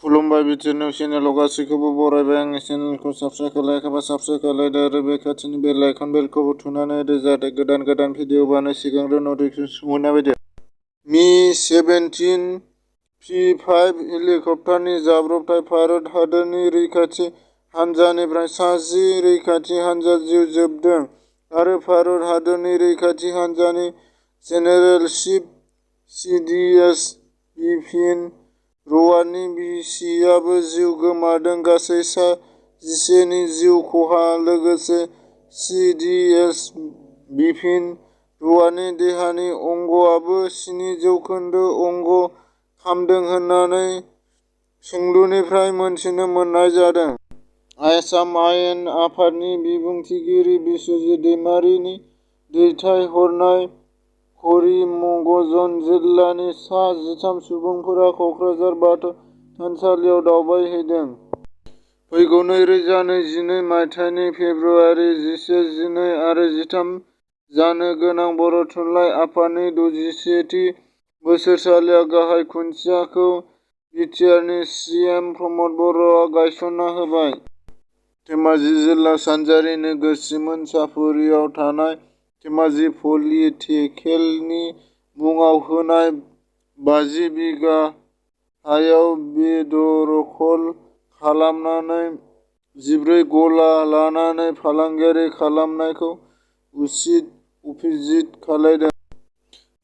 खुलुमबाय बिटिआर चेनेलाव गासैखौबो बरायबाय। आंनि चेनेलखौ साबस्क्राइब खालायाखैबा साबस्क्राइब खालायदो आरो बे खाथिनि बेल आइकन बेलखौबो थुनानै होदो जाहाथे गोदान भिडिअ बानाय सिगांग्रो नटिफिकेसन मोननाय बायदि। मि-17 P-5 हेलिकप्टारनि जाब्रबथाय भारत हादोरनि रैखाथि हान्जानिफ्राय सा 10 रैखाथि हान्जा जिउ जोबदों आरो भारत हादोरनि रैखाथि हान्जानि जेनेरेल चिफ CDS बिपिन रावातनि बिसियाबो जिउ गोमादों। गासै सा 11 नि जिउ खहा लोगोसे CDS बिपिन रावातनि देहानि अंगआबो 7% अंग खामदों होननानै सोंलुनिफ्राय मोनथिनो मोननाय जादों। आसाम आयेन आफादनि बिबुंथिगिरि बिस्वजित दैमारिनि दैथायहरनाय करिमगंज जिल्लानि सा 13 सुबुंफोरा कक्राझार बाथौ थानसालियाव दावबायहैदों। फैगौ 2022 मायथाइनि फेब्रुआरि 11, 12 आरो 13 जानो गोनां बर' थुनलाइ आफादनि 61थि बोसोरसालिया गाहाय खुन्थियाखौ बिटिआरनि CM प्रमद बर'आ गायसनना होबाय। धेमाजि जिल्ला सानजारि नोगोर सिमोनसापुरियाव थानाय धेमाजि पलिटेकेलनि मुङाव होनाय 50 बिघा हायाव बेदरखल खालामनानै 14 गला लानानै फालांगियारि खालामनायखौ अभिजित खालामदों।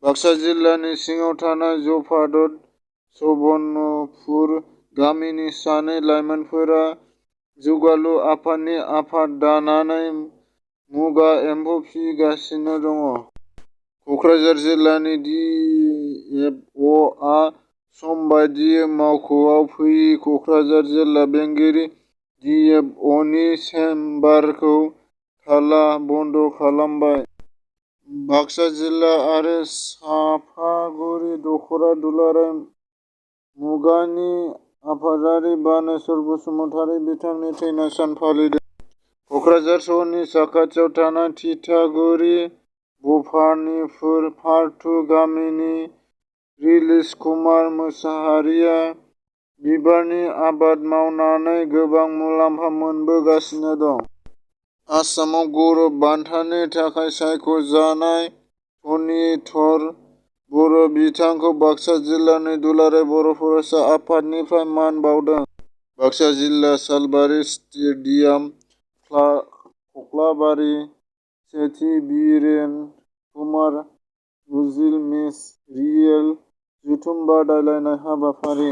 बाक्सा जिल्लानि सिङाव थानाय जफादत सबर्णपुर गामिनि सानै लाइमोनफोरा जौगालु आफादनि आफाद दानानै मुगा एम्फौ फिसिगासिनो दङ। कक्राझार जिल्लानि DFअ आ सम बादियै मावख'आव फैयि कक्राझार जिल्ला बेंगिरि DFअनि चेम्बारखौ ताला बन्द खालामबाय। बाक्सा जिल्ला आरो चापागुरि दख'रा दुलाराय मुगानि आफादगिरि बानेस्वर बसुमतारी बिथांनि थैनाय सान फालिदों। कक्राझार सहरनि साखाथियाव थानाय थिथागुरि भबानिपुर पार्ट 2 गामिनि रिलिज कुमार मोसाहारिया बिबारनि आबाद मावनानै गोबां मुलाम्फा मोनबोगासिनो दं। आसामाव गौरब बान्थानि थाखाय सायख'जानाय धरनिधर बर' बिथांखौ बाक्सा जिल्लानि दुलाराय बर' फरायसा आफादनिफ्राय मान बाउदों। बाक्सा जिल्ला सालबारि स्टेडियाम कक्लाबारि सेथि बिरेन कुमार गुजिल मेस रिले जथुम बादायलायनाय हाबाफारि।